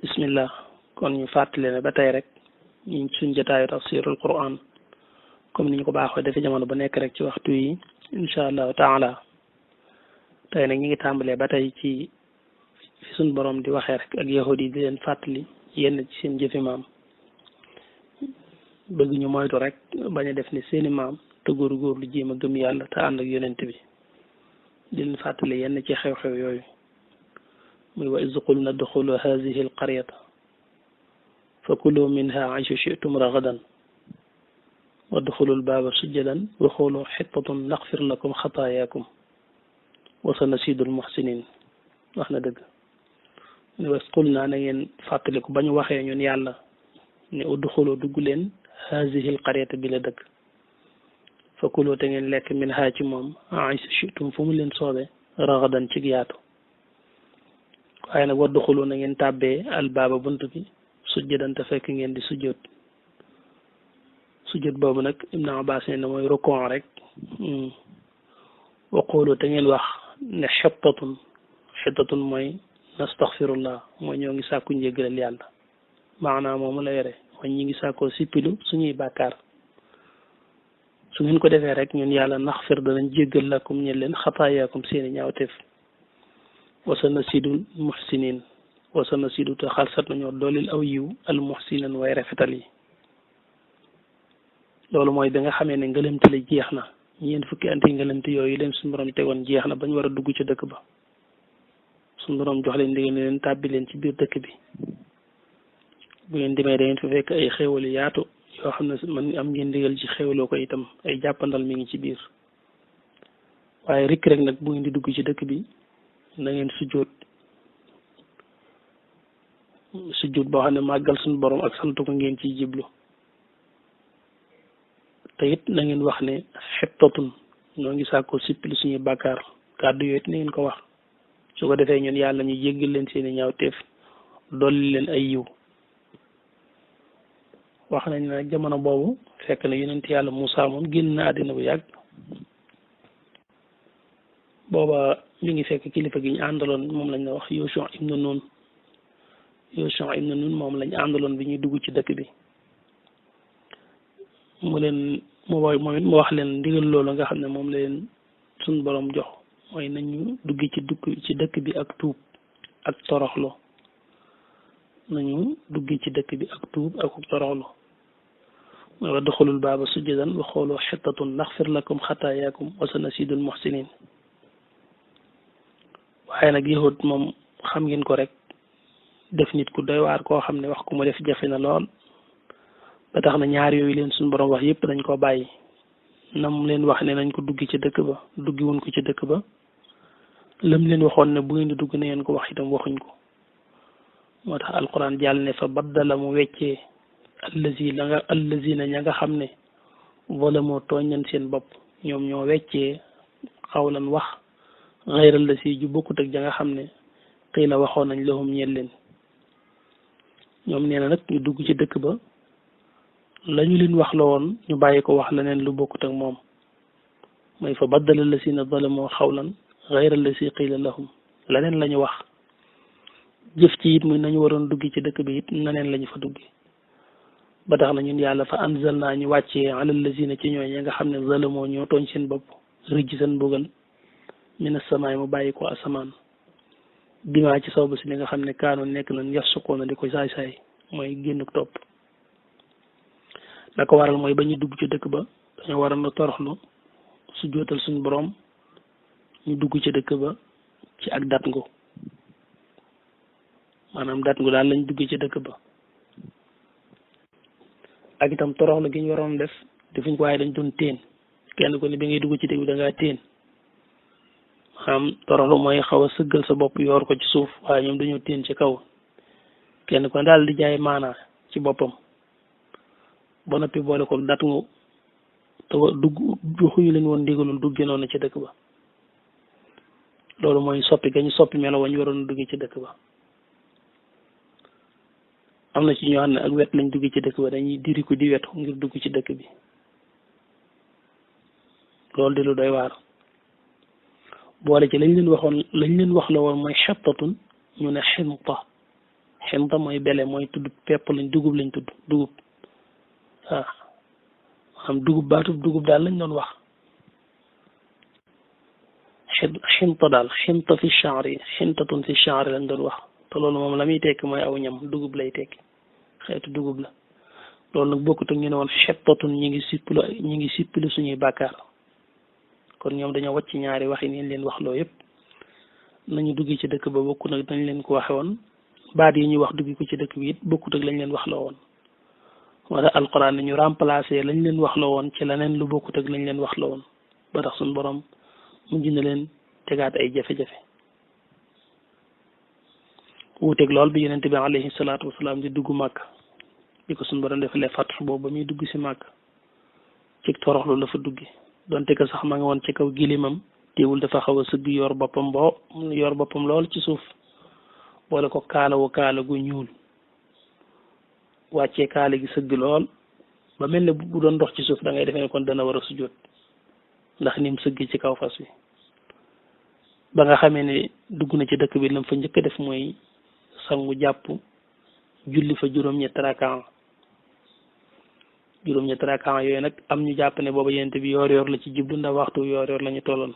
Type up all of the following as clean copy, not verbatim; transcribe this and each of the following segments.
bismillah kon ñu fàttali ne ba tey rek ñu suñ jotaayu tafsirul quran comme ni ñu ko baaxoo defee jamono bu nekk rek ci waxtu yi incha allahu taala tey nag ñu ngi tàmbalee ba tey ci fi suñ borom di waxee rek ak yahudi yi di leen fàttali yenn ci seen jëfi maam bëgg ñu moytu rek bañ a def ni seeni maam te góorgóorlu jéem a gëm yàlla te ànd ak yonent bi di leen fàttali yenn ci xew-xew yooyu muy wa iz qulna duxulu haadihi alqaryata fa kulu minha aysu shi'tum ragadan wadxulu albaaba sujjadan wa qulu xittatun naxfir lakum xataayaakum wa sanasiidu almuxsinin wax na dëgg wa iz qulna na ngeen fàttaliku ba ñu waxee ñun yàlla ne udxulu dugg leen haadihi alqaryata bi la dëkk fa kulu te ngeen lekk minha ci moom aysu shi'tum fu mu leen soobe ragadan ci yaatu waaye nag wadduxulu na ngeen tàbbee albaaba bunt bi sujjadante fekk ngeen di sujjóot sujjóot boobu nag Ibn Abbas ne mooy rukon rek waqulu te ngeen wax ne xittatun mooy nastaxfirullah mooy ñoo ngi sàkku njéggalal yàlla maanaam moomu la yore mooy ñi ngi sàkkoo sippilu suñuy bàkkaar su ngeen ko defee rek ñun yàlla naxfir danañ jéggal lakum ñeen leen xataayaakum seeni ñaawteef wasanasiidul muxsinin wasanasiidu te xalsat nañoo doolil aw yiw al muxsinin way rafetal yi loolu mooy bi nga xamee ne ngëlëmte la jeex na ñeent fukki anti ngëlëmte yooyu leen suñu borom tegoon jeex na bañ war a dugg ci dëkk ba suñu borom jox leen ndigal ne leen tàbbi leen ci biir dëkk bi bu ngeen demee da ngeen fi fekk ay xéewal yaatu yoo xam ne man am ngeen ndigal ci xéewaloo ko itam ay jàppandal mi ngi ci biir waaye rikk rek nag bu ngeen di dugg ci dëkk bi na ngeen sujjóot boo xam ne màggal suñu borom ak sant ko ngeen ciy jiblu te it na ngeen wax ne xittatun ñoo ngi sàkkoo sippili suñuy bàkkaar kàddu yooyu it na ngeen ko wax su ko defee ñun yàlla ñu jéggal leen seeni ñaawteef dolli leen ay yiw wax nañ ne nag jamono boobu fekk na yonent yàlla Moussa moom génn na àddina bu yàgg booba mi ngi fekk kilifa gi ñu àndaloon moom lañ la wax Yusha ibn Nun moom lañ àndaloon bi ñuy dugg ci dëkk bi mu wax leen ndigal loolu nga xam ne moom la leen suñ borom jox mooy nañu dugg ci dëkk bi ak tuub ak toroxlu nañu dugg ci dëkk bi ak tuub ak toroxlu mooy wa duxulul baaba sujjadan wa xoolu xittatun naxfir lakum xataayaakum wa sanasiidul muxsinin waaye nag yahud moom xam ngeen ko rek def nit ku doy waar koo xam ne wax ku mu def jafe na lool ba tax na ñaar yooyu leen suñu borom wax yëpp dañ koo bàyyi nam leen wax ne nañ ko dugg ci dëkk ba duggi wuñ ko ci dëkk ba lam leen waxoon ne bu ngeen di dugg na ngeen ko wax itam waxuñ ko moo tax alquran jàll ne fa baddala mu weccee allazina ña nga xam ne zalamoo tooñan seen bopp ñoom ñoo weccee xawlan wax xayral la si ju bokkut ak ja nga xam ne xëy la waxoon nañ lahum ñeel leen ñoom nee na nag ñu dugg ci dëkk ba la ñu leen wax la woon ñu bàyyi ko wax leneen lu bokkut ak moom mooy fa baddala la si na zalamoo xawlan xayral la si qiila lahum leneen la ñu wax jëf ci it muy nañu waroon dugg ci dëkk bi it neneen la ñu fa duggi ba tax na ñun yàlla fa anzal naa ñu wàccee alal lazina ci ñooy ña nga xam ne zalamoo ñoo tooñ seen bopp rëjj seen mbugal mina samaay mu bàyyi ko asamaan bimaa ci sawba si li nga xam ne kaanoon nekk nañ yaf sukkoona di ko saay-saay mooy génn topp la ko waral mooy ba ñu dugg ci dëkk ba dañoo waroon a toroxlu su jootal suñu borom ñu dugg ci dëkk ba ci ak dat ngu maanaam dat ngu daal lañ dugg ci dëkk ba ak itam toroxlu gi ñu waroon def defuñ ko waaye dañ doon téen kenn ko ne bi ngay dugg ci dëkk bi da ngaa téen xam toroxlu mooy xaw a sëggal sa bopp yoor ko ci suuf waaye ñoom dañoo téen ci kaw kenn ko daal di jaay maanaa ci boppam ba noppi boole ko dat ngu te dugg joxuñu leen woon ndigalul dugge noonu ci dëkk ba loolu mooy soppi ga ñu soppi melo wañ waroon dugge ci dëkk ba am na ci ñoo xam ne ak wet lañ dugg ci dëkk ba dañuy diri ko di wetu ngir dugg ci dëkk bi loolu di lu doy waar boole ci lañ leen wax la woon mooy xettatun ñu ne xinta xinta mooy bele mooy tudd pepp lañ dugub lañ tudd dugub waaw xam dugub baatub dugub daal lañ doon wax xinta daal xinta fi chanri xintatun fi chanri lañ doon wax te loolu moom la muy tekki mooy aw ñam dugub lay tekki xeetu dugub la loolu nag bokkut ak ñu ne woon xettatun ñi ngi sippilu suñuy bàkkaar kon ñoom dañoo wàcc ñaari wax yi leen wax loo yëpp nañu dugg ci dëkk ba bokku nag dañ leen ko waxe woon baat yi ñuy wax dugg ko ci dëkk bi it bokkut ak lañ leen wax loo woon wala alquran ne ñu remplacer lañ leen wax loo woon ci leneen lu bokkut ak lañ leen wax loo woon ba tax suñu borom mujj na leen tegaat ay jafe-jafe wuuteeg lool bi yonent bi alayhi salaatu wasalaam di dugg màkk di ko suñu borom defalee fàtt boobu ba muy dugg si màkk ci toroxlu la fa duggi donte ko sax ma nga woon ci kaw gilimam teewul dafa xaw a sëgg yor boppam lool ci suuf boole ko kaala gu ñuul wàccee kaala gi sëgg lool ba mel ne bu doon dox ci suuf da ngay defee ne kon dana war a sujjóot ndax ni mu sëgg ci kaw fas wi ba nga xamee ne dugg na ci dëkk bi lam fa njëkk a def mooy sangu jàpp julli fa juróom-ñetti rakaa yooyu nag am ñu jàpp ne booba yent bi yoor la ci jublu ndax waxtu yoor la ñu tolloon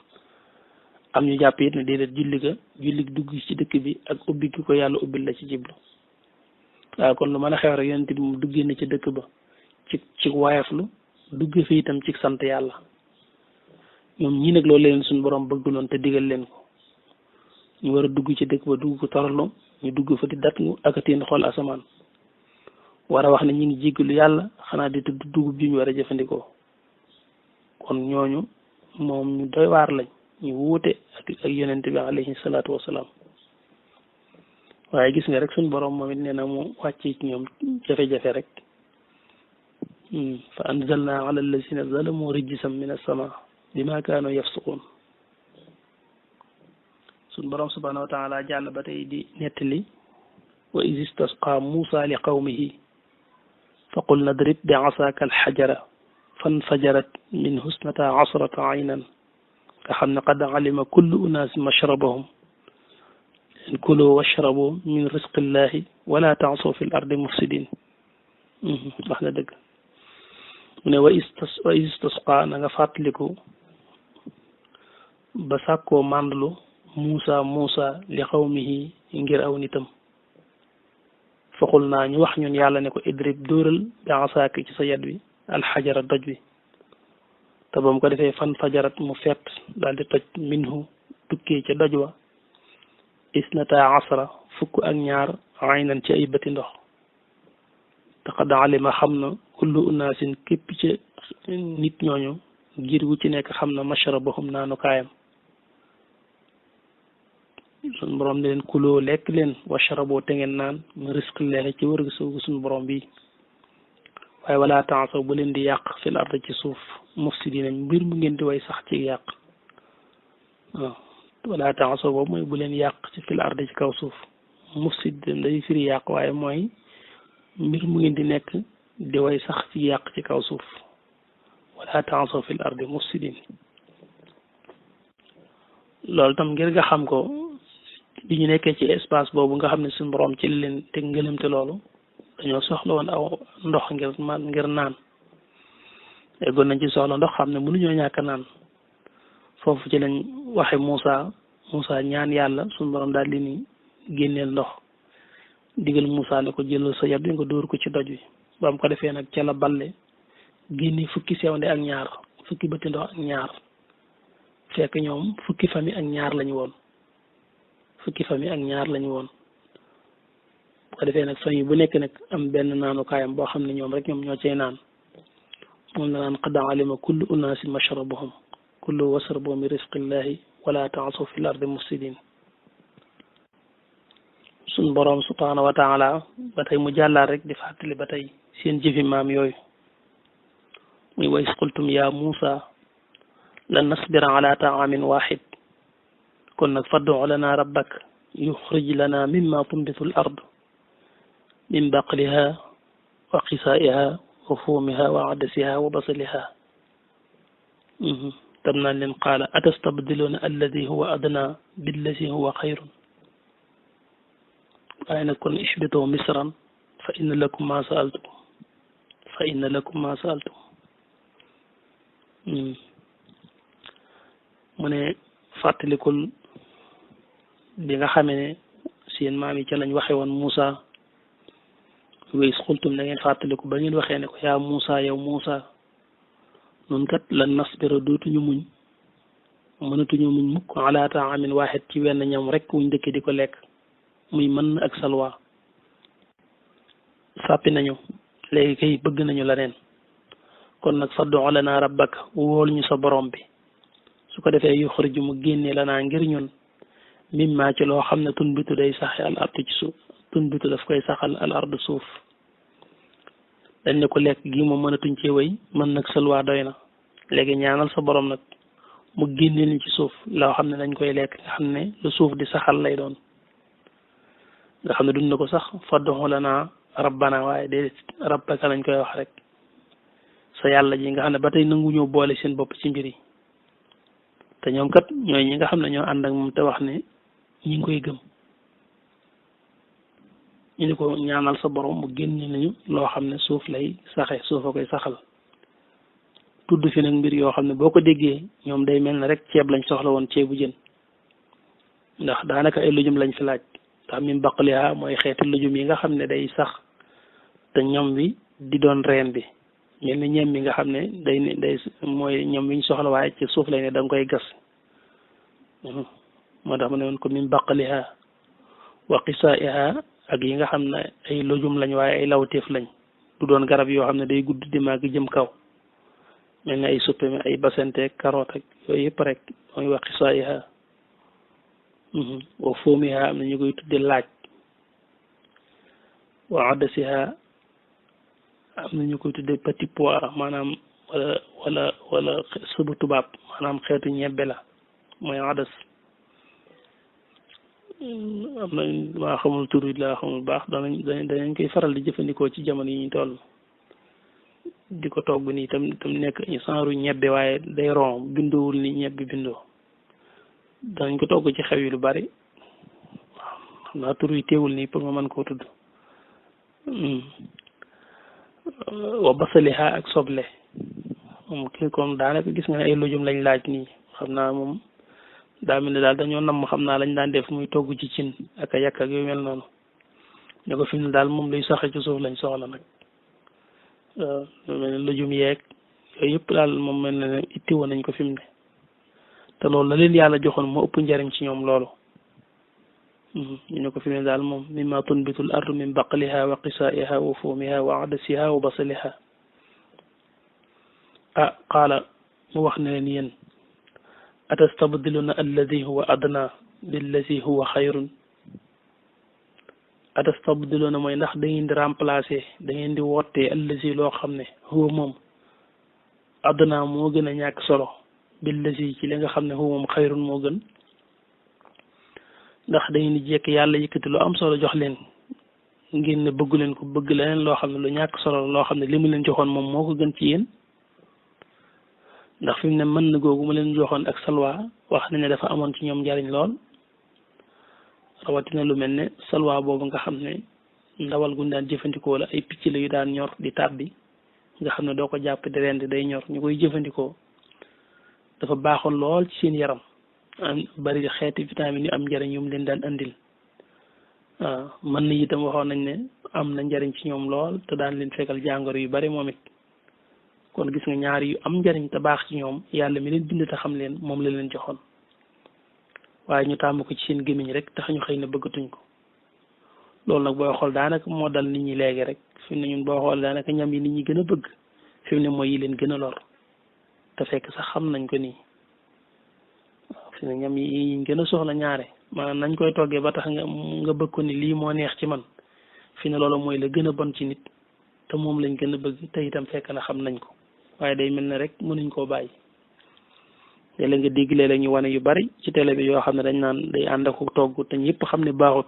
am ñu jàpp it ne déedéet julli dugg ci dëkk bi ak ubbi ki ko yàlla ubbil la ci jublu waaw kon lu mën a xew rek yent bi mu duggee na ci dëkk ba ci waayaflu dugg fi itam ci sant yàlla ñoom ñii nag loolu leen suñu borom bëgguloon te digal leen ko ñu war a dugg ci dëkk ba dugg ko toroxlu ñu dugg fa di datngu ak a tiin xool asamaan war a wax ne ñu ngi jéggalu yàlla xanaa di tudd dugub ji ñu war a jëfandikoo kon ñooñu moom ñu doy waar lañ ñu wuute ak yonent bi alayhi salaatu wasalaam waaye gis nga rek suñu borom moom it nee na mu wàccee ci ñoom jafe-jafe rek fa anzalna ala allazina zalamu rijsan min as-sama bima kaanu yafsuqun suñu borom subhanahu wa taala jàll ba tey di nettali wa iz istasqa Musa li qawmihi fa qul nadrib bi asaaka alxajara fanfajarat minhu isnata asrata aynan nga xam ne qad alima kullu unaasin mashrabahum kulu washrabu min risqillahi wala ta'asaw fi l ardi mufsidin wax na dëgg mu ne wa istasqa na nga fàttaliku ba sàkkoo màndlu Muusa li xawmihi ngir aw nitam foqul naa ñu wax ñun yàlla ne ko idrib dóoral bi asaaki ci sa yat wi alxajara doj wi te ba mu ko defee fan fajarat mu fett daal di toj minhu tukkee ca doj wa isnata asra fukk ak ñaar aynan ci ay bëti ndox te qad alima xam na kullu unaasin képp ci nit ñooñu ngir wu ci nekk xam na mashrabahum naanu kaayam suñu borom ne leen kuloo lekk leen washraboo te ngeen naan mu risqillahi ci wërgu soogu suñu borom bi waaye wala ta'asaw bu leen di yàq fil ard ci suuf mufsidina mbir mu ngeen di way sax ci yàq waaw wala ta'asaw boobu mooy bu leen yàq ci fil ard ci kaw suuf mufsid day firi yàq waaye mooy mbir mu ngeen di nekk di way sax ci yàq ci kaw suuf wala ta'asaw fil ard mufsidin loolu tam ngir nga xam ko bi ñu nekkee ci espace boobu nga xam ne suñu borom ci leen teg ngëlamte loolu dañoo soxla woon aw ndox ngir naan eggoon nañ ci soxla ndox xam ne mënuñoo ñàkk naan foofu ci lañ waxe Moussa ñaan yàlla suñu borom daal di ni génneel ndox digal Moussa ne ko jëlal sa yat bi nga dóor ko ci doj wi ba mu ko defee nag ca la balle génne fukki sewnde ak ñaar fukki bëtti ndox ak ñaar fekk ñoom fukki famille ak ñaar lañu woon bu ko defee nag famille bu nekk nag am benn naanukaayam boo xam ne ñoom rek ñoom ñoo cay naan moom la naan qad alima kullu unaasin mashrabahum kullu wasrabu min risqillahi wala ta'asaw fil ardi mufsidin suñ boroom subhanahu wa taala ba tey mu jàllaat rek di fàttali ba tey seen jëfi maam yooyu muy wa is qultum ya Muusa lan nasbira ala ta'amin wahid kon nag fad'u lana rabbak yuxrij lana mimma tunbitu al ard min baqliha wa qisaiha wa fuumiha wa adasiha wa basaliha tam naan leen qaala atastabdiluna alladi huwa adna billadi huwa xayrun waaye nag kon ihbitu misran fa inna lakum ma saaltum fa inna lakum ma saaltum mu ne fàttalikul bi nga xamee ne seen maam yi ca lañ waxe woon Moussa wéy xultum da ngeen fàttaliku ba ngeen waxee ne ko yaa Moussa yow Moussa nun kat lan nasbira dootuñu muñ mënatuñu muñ mukk ala taamin waaxid ci wenn ñam rek wuñ dëkk di ko lekk muy mën ak salwa sàppi nañu léegi kay bëgg nañu la neen kon nag faddu lana rabbaka wóol ñu sa borom bi su ko defee yu xoriju mu génnee la naa ngir ñun mimma ci loo xam ne tunbitu day saxe al ardu ci suuf tunbitu daf koy saxal al ardu suuf dañ ne ko lekk gi moom mënatuñ cee wéy mën nag salwa doy na léegi ñaanal sa borom nag mu génne ni ci suuf loo xam ne dañ koy lekk nga xam ne lu suuf di saxal lay doon nga xam ne duñ na ko sax faddu lana rabbana waaye déedéet rabbaka lañ koy wax rek sa yàlla ji nga xam ne ba tey nangu ñoo boole seen bopp ci mbir yi te ñoom kat ñooy ñi nga xam ne ñoo ànd ak moom te wax ne ñi ngi koy gëm ñu ni ko ñaanal sa borom mu génne nañu loo xam ne suuf lay saxe suuf a koy saxal tudd fi nag mbir yoo xam ne boo ko déggee ñoom day mel ne rek ceeb lañ soxla woon ceebu jën ndax daanaka ay lujum lañ fi laaj ndax min baqliha mooy xeeti lujum yi nga xam ne day sax te ñam wi di doon reen bi mel ni ñem bi nga xam ne day mooy ñam wi ñu soxla waaye ci suuf lay ne da nga koy gas moo tax ma ne woon ko min baqliha wa qisaiha ak yi nga xam ne ay lujum lañ waaye ay lawteef lañ du doon garab yoo xam ne day gudd di màgg jëm kaw mel ni ay suppame ay basante carotte ak yooyu yëpp rek mooy wa qisaiha wa fuumiha am na ñu koy tudde laaj wa adasiha am na ñu koy tudde petit pois maanaam wala subu tubaab maanaam xeetu ñebbe la mooy adas am na maa xamul tur yi laa xamul baax danañ koy faral di jëfandikoo ci jamono yi ñu toll di ko togg nii tam nekk sanru ñebbe waaye day ron bindoowul ni ñebbe bindoo danañ ko togg ci xew yi lu bari waaw xam naa tur yi teewul nii pour ma mën koo tudd wa basaliha ak soble moom kii comme daanaka gis nga ne ay lujum lañ laaj nii xam naa moom daa mel ne daal dañoo namm xam naa lañ daan def muy togg ci cin ak a yàq ak yu mel noonu ne ko fi mu ne daal moom luy saxe ci suuf lañ soxla nag waaw mel ne lujum yeeg yooyu yëpp daal moom mel ne ittiwoon nañ ko fi mu ne te loolu la leen yàlla joxoon moo ëpp njariñ ci ñoom loolu ñu ne ko fi mu ne daal moom mimma tunbitul ardu min baqliha wa qisaiha wa fuumiha wa adasiha wa basaliha qaala mu wax ne leen yéen atastabdiluna alladi huwa adna billadi huwa xayrun atastabdiluna mooy ndax da ngeen di remplacer da ngeen di wootee alladi loo xam ne huwa moom adna moo gën a ñàkk solo billadi ci li nga xam ne huwa moom xayrun moo gën ndax da ngeen di jekk yàlla yëkkati lu am solo jox leen ngeen ne bëggu leen ko bëgg leneen loo xam ne lu ñàkk solo loo xam ne li mu leen joxoon moom moo ko gën ci yéen ndax fi mu ne mën na googu mu leen joxoon ak salwa wax nañ ne dafa amoon ci ñoom njariñ lool rawatina lu mel ne salwa boobu nga xam ne ndawal gu daan jëfandikoo la ay picc la yu daan ñor di tàbbi nga xam ne doo ko jàpp di rend day ñor ñu koy jëfandikoo dafa baaxoon lool ci seen yaram bari xeeti vitamine yu am njariñ yu mu leen daan andil waaw mën na itam waxoon nañ ne am na njariñ ci ñoom lool te daan leen fekkal jàngoro yu bari moom it kon gis nga ñaar yu am njariñ te baax ci ñoom yàlla mi leen bind te xam leen moom la leen joxoon waaye ñu tàmm ko ci seen gémmiñ rek tax ñu xëy na bëggatuñ ko loolu nag booy xool daanaka moo dal nit ñi léegi rek fi mu ne ñun boo xool daanaka ñam yi nit ñi gën a bëgg fi mu ne mooy yi leen gën a lor te fekk sax xam nañ ko nii fi ne ñam yi ñu gën a soxla ñaare maanaam nañ koy toggee ba tax nga bëgg ko ni lii moo neex ci man fi ne loolu mooy la gën a bon ci nit te moom lañ gën a bëgg te itam fekk na xam nañ ko waaye day mel ne rek mënuñ koo bàyyi léeg-léeg nga dégg léeg-léeg ñu wane yu bari ci télé bi yoo xam ne dañ naan day ànd ak togg te ñëpp xam ne baaxut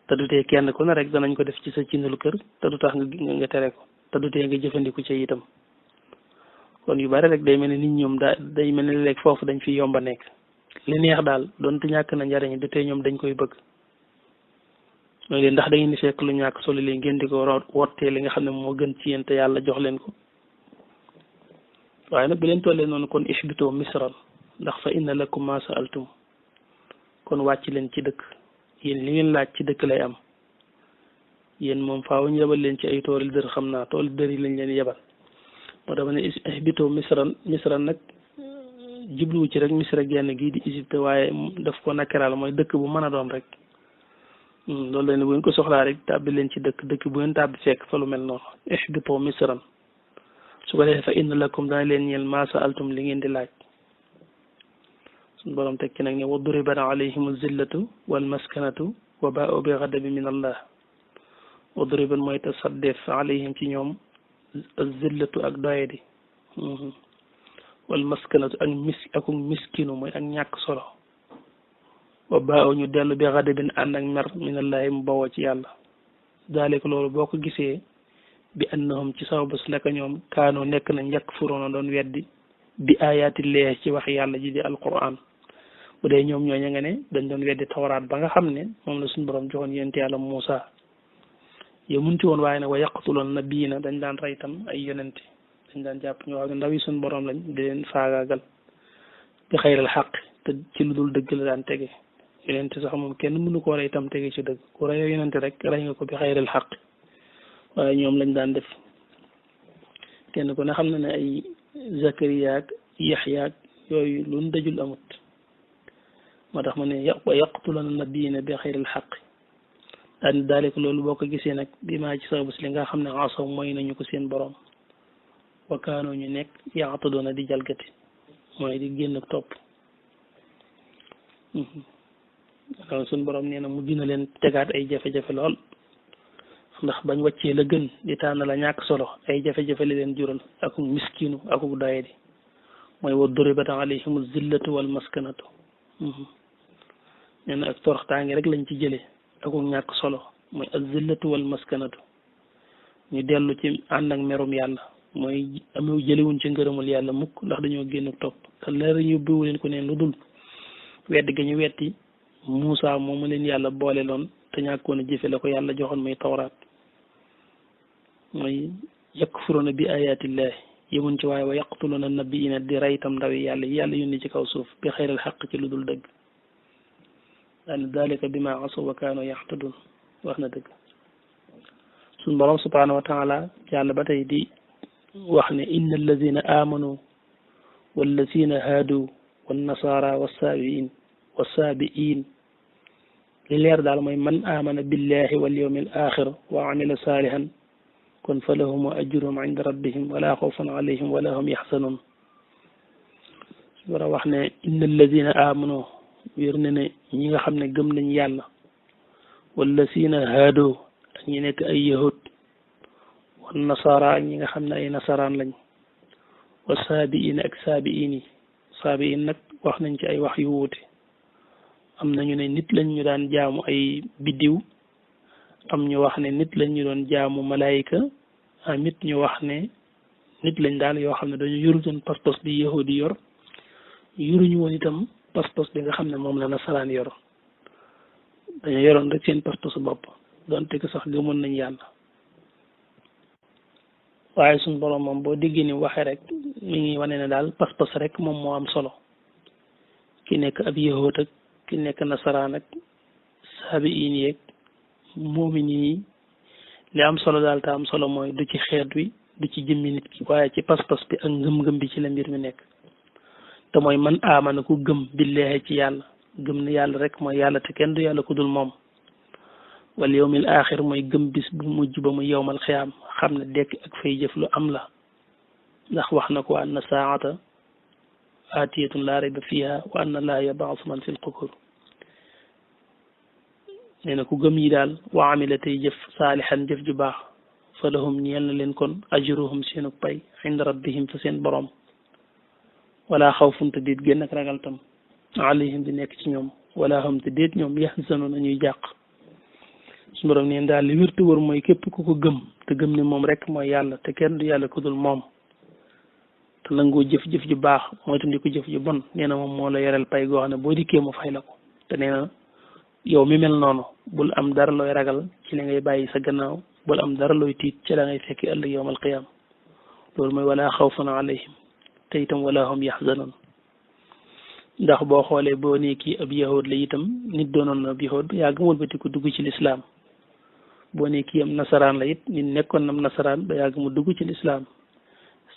te du tee kenn ku ne rek danañ ko def ci sa cindul kër te du tax nga tere ko te du tee nga jëfandiku ci itam kon yu bari rek day mel ne nit ñoom day mel ne léeg foofu dañ fi yomba nekk li neex daal doonte ñàkk na njariñ du tee ñoom dañ koy bëgg mooy leen ndax da ngeen di fekk lu ñàkk solo leen ngeen di ko wottee li nga xam ne moo gën ci yéen te yàlla jox leen ko waaye nag bi leen tollee noonu kon ihbitu misran ndax fa inna lakum ma sa'altum kon wàcc leen ci dëkk yéen li ngeen laaj ci dëkk lay am yéen moom faaw ñu yebal leen ci ay tooli dër xam naa tooli dër yi lañ leen yebal moo tax ma ne ihbitu misran nag jubluwu ci rek misra genn gii di Égypte waaye daf ko nakaraal mooy dëkk bu mën a doon rek loolu la ne bu ngeen ko soxlaa rek tàbbi leen ci dëkk bu ngeen tàbbi fekk fa lu mel noonu ihbitu misran su ko defee fa inna lakum dana leen ñeel maa sa'altum li ngeen di laaj suñu borom tekki nag ne wa duribat alayhim zillatu wal maskanatu wa baa'u bi ghadabin min allah wa duribat mooy tasaddeef alayhim ci ñoom zillatu ak doyadi wal maskanatu ak miskinu mooy ak ñàkk solo wa baa'u ñu dellu bi ghadabin ànd ak mer min allahi mu bawoo ci yàlla daalika loolu boo ko gisee bi annahum ci sababu si naka ñoom kaanoo nekk nañ yakfuruuna doon weddi bi ayaatillahi ci wax yàlla ji di alquran bu dee ñoom ñooñu nga ne dañ doon weddi tawraat ba nga xam ne moom la suñu borom joxoon yonent yàlla Muusa yow mun ci woon waaye nag wa yaqtuloon nabiyyiina dañ daan rey tam ay yonente dañ daan jàpp ñoo xam ne ndaw yi suñu borom lañ di leen faagaagal bi xayral xaq te ci lu dul dëgg la daan tege yonente sax moom kenn mënu koo rey tam tege ci dëgg ku rey yonente rek rey nga ko bi xayral xaq waaye ñoom lañ daan def kenn ku ne xam na ne ay Zakariya ak Yaxya ak yooyu lu ñu dajul amut moo tax ma ne wa yaqtuluna nabiyyiina bi xayril xaq daan daalik loolu boo ko gisee nag bi maa ci sababu si li nga xam ne asaw mooy nañu ko seen borom wa kaanoo ñu nekk ya'taduuna di jalgati mooy di génn topp loolu suñ borom nee na mu dina leen tegaat ay jafe-jafe lool ndax bañ wàccee la gën di tànn la ñàkk solo ay jafe-jafe li leen jural akuk miskinu akuk doyadi mooy wa duribat alayhimu zillatu wal maskanatu nee na ak toroxtaange rek lañ ci jëlee akuk ñàkk solo mooy az zillatu wal maskanatu ñu dellu ci ànd ak merum yàlla mooy amew jëlewuñ ci ngërëmul yàlla mukk ndax dañoo génn topp te leer ñu biwu leen ko neen lu dul wedd ga ñu wetti Muusa moomu leen yàlla boole loon te ñàkkoon a jëfe la ko yàlla joxoon muy tawraat mooy yakfuruna bi ayatillahi yemuñ ci waaye wa yaqtuluna nabiyina di rey itam ndaw yi yàlla yónni ci kaw suuf bi xayral xaq ci lu dul dëgg daal dalika bi ma asaw wa kaanu yaxtadun wax na dëgg suñ borom subhanahu wa taala yàlla ba tey di wax ne inna alladina amanu walladina haadu wannasara wassaabiin li leer daal mooy man amana billahi wal yawmil axir wa amila salihan kon fa lahum ajruhum inda rabbihim wala xawfun alayhim wala hum yaxsanun su war a wax ne inna alladina amanu wér ne ne ñi nga xam ne gëm nañ yàlla walladina haado ak ñi nekk ay yahud wan nasara ak ñi nga xam ne ay nasaraan lañ wa saabiin ak saabiin yi saabiin nag wax nañ ci ay wax yu wuute am nañu ne nit lañ ñu daan jaamu ay biddiw am ñu wax ne nit lañ ñu doon jaamu malaayika amit ñu wax ne nit lañ daal yoo xam ne dañu yorutoon pas-pas bi yahudi yor yoruñu woon itam pas-pas bi nga xam ne moom la nasaraan yor dañu yoroon rek seen pas-pasu bopp donte ko sax gëmoon nañ yàlla waaye suñ borom moom boo déggee ni waxee rek mi ngi wane ne daal pas-pas rek moom moo am solo ki nekk ab yahud ak ki nekk nasaraan ak saabiin yeeg moomin yi li am solo daal te am solo mooy du ci xeet wi du ci jëmmi nit ki waaye ci pas-pas bi ak ngëm-ngëm bi ci la mbir mi nekk te mooy man aamana ku gëm billahi ci yàlla gëm ne yàlla rek mooy yàlla te kenn du yàlla ku dul moom wal yawmil axir mooy gëm bis bu mujj ba mu yowmal xiyaam xam ne dekk ak fay jëf lu am la ndax wax na ko wa anna saata aatiyatun laa rayba fiha wa anna laa yab'asu man fil qubur nee na ku gëm yi daal wa amila tey jëf saalihan jëf ju baax fa lahum ñeel na leen kon ajruhum seenu pay inda rabbihim fa seen borom wala xawfun te déet génn ak ragal tam alayhim di nekk ci ñoom wala hum te déet ñoom yaxzanun nañuy jàq su borom neen daal li wér te wër mooy képp ku ko gëm te gëm ne moom rek mooy yàlla te kenn du yàlla ku dul moom te nangoo jëf-jëf ju baax mooy tam di ko jëf ju bon nee na moom moo la yoreel pay goo xam ne boo dikkee mu fay la ko te nee na yow mi mel noonu bul am dara looy ragal ci li ngay bàyyi sa gannaaw bul am dara looy tiit ci la ngay fekki ëllëg yawmal qiyaam loolu mooy wala xawfun alayhim te itam wala hum yaxzanun ndax boo xoolee boo nee kii ab yahud la itam nit doonoon na ab yahud yaa gëmul ba ti ko dugg ci lislaam boo nee kii am nasaraan la it nit nekkoon nam nasaraan ba yàgg mu dugg ci lislaam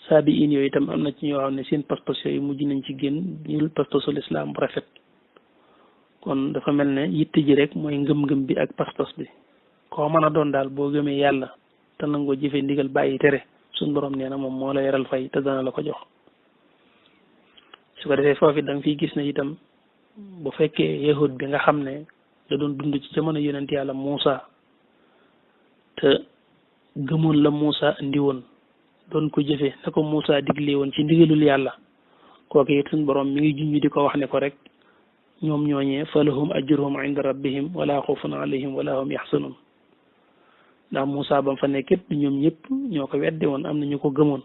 saabi in yooyu itam am na ci ñoo xam ne seen pas-pas yooyu mujj nañ ci génn ñul pas-pasu lislaam bu rafet kon dafa mel ne yitte ji rek mooy ngëm-ngëm bi ak pas-pas bi koo mën a doon daal boo gëmee yàlla te nangoo jëfe ndigal bàyyi tere suñ borom nee na moom moo la yaral fay te dana la ko jox su ko defee foofu da nga fiy gis ne itam bu fekkee yahud bi nga xam ne da doon dund ci jamono yonent yàlla Muusa te gëmoon la Muusa indi woon doon ko jëfe na ko Muusa digle woon ci ndigalul yàlla kooku it suñ borom mi ngi junj di ko wax ne ko rek ñoom ñooñee falahum ajruhum inda rabbihim wala xawfun alayhim wala hum yaxsanun ndax Muusa ba mu fa nekkit ñoom ñëpp ñoo ko weddi woon am na ñu ko gëmoon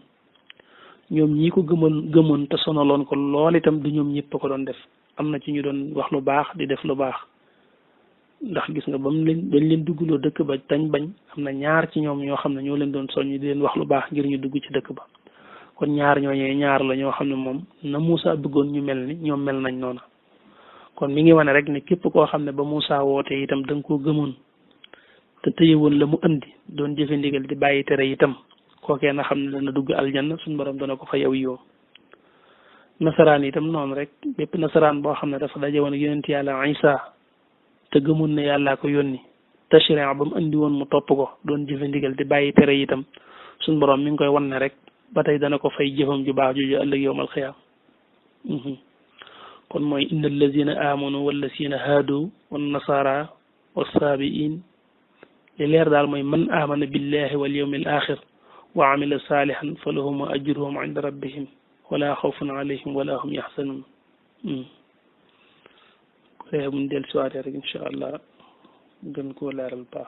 ñoom ñii ko gëmoon te sonaloon ko lool itam du ñoom ñëpp ko doon def am na ci ñu doon wax lu baax di def lu baax ndax gis nga dañ leen duggloo dëkk ba tañ bañ am na ñaar ci ñoom ñoo xam ne ñoo leen doon soññ di leen wax lu baax ngir ñu dugg ci dëkk ba kon ñaar ñooñee ñaar la ñoo xam ne moom na Muusa bëggoon ñu mel ni ñoom mel nañ noona kon mi ngi wane rek ne képp koo xam ne ba Muusa wootee itam da nga koo gëmoon te tëyewoon la mu andi doon jëfe ndigal di bàyyi tere itam kookee na xam ne dana dugg aljanna suñu borom dana ko fa yow yow nasaraan itam noonu rek bépp nasaraan boo xam ne dafa daje woon yonent yàlla Isa te gëmoon ne yàllaa ko yónni tashri'a ba mu andi woon mu topp ko doon jëfe ndigal di bàyyi tere itam suñu borom mi ngi koy wan ne rek ba tey dana ko fay jëfam ju baax ju ëllëg yawmal qiyaam kon mooy inna allazina amanu wallazina haadu wan nasara wassaabiin li leer daal mooy man amana billahi wal yawmil axir wa amila salihan fa lahum ajruhum inda rabbihim wala xawfun alayhim wala hum yaxsanun ko mun del siwaatee rek incha allah gën koo leeral baax